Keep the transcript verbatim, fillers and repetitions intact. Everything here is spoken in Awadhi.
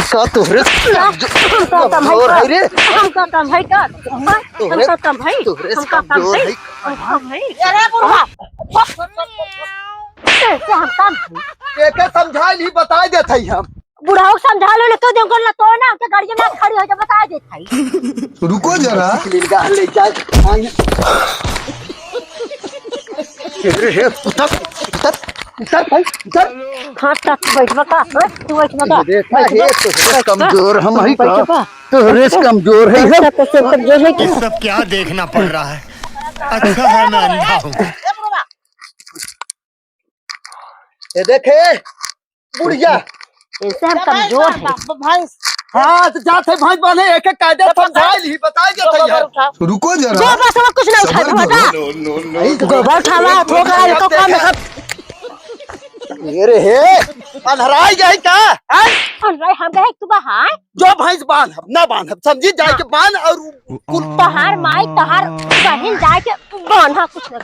का तोहरे हम का कम है कमजोर है का? रे? हम का कम है का? हम तोहरे, का कम है? तोहरे से हम का कम कमजोर है? है। हम कम है? अरे बुढ़वा। कैसे हम कम है? एके समझाई ली, बताई देत हई हम। बुढ़ाऊ के समझा लो, ले तो देंगो ना, तो ना, उनके गाड़ी में खड़ी हो जा, बताई देत हई। रुको जरा। लीलगाह ले जाए। अरे हे, उतर, उतर, उतर भाई, उतर। हाँ, तक बैठबा का? हाँ, तू बैठबा का? देखा बैठबा? हे, तोहरे से कमजोर हम हई का? बैठबा? तोहरे से कमजोर है हम। अच्छा, तो से कमजोर है ये क्या? सब क्या देखना पड़ रहा है? अच्छा है मैं अंधा हूँ। ये देखे, बुढ़िया। इनसे हम कमजोर हैं। भैंस। हाँ, तो जात है भैंस बांधे, एक एक कायदे समझाई ली, बताई देत है यार। रुको जरा। गोबर से कुछ ना उठाए, सबर बेटा। करो। गोबर उठावा, थोक रहा है, तो काम है। ये रे हे, अन्हराई गई का? हैं? अन्हराई हम गए, तू बहार। जो भैंस बांध, हम ना बांध, हम समझी जाए के बांध और कुल तहार माई, तहार बहिन जाए के बांधा कुछ ना।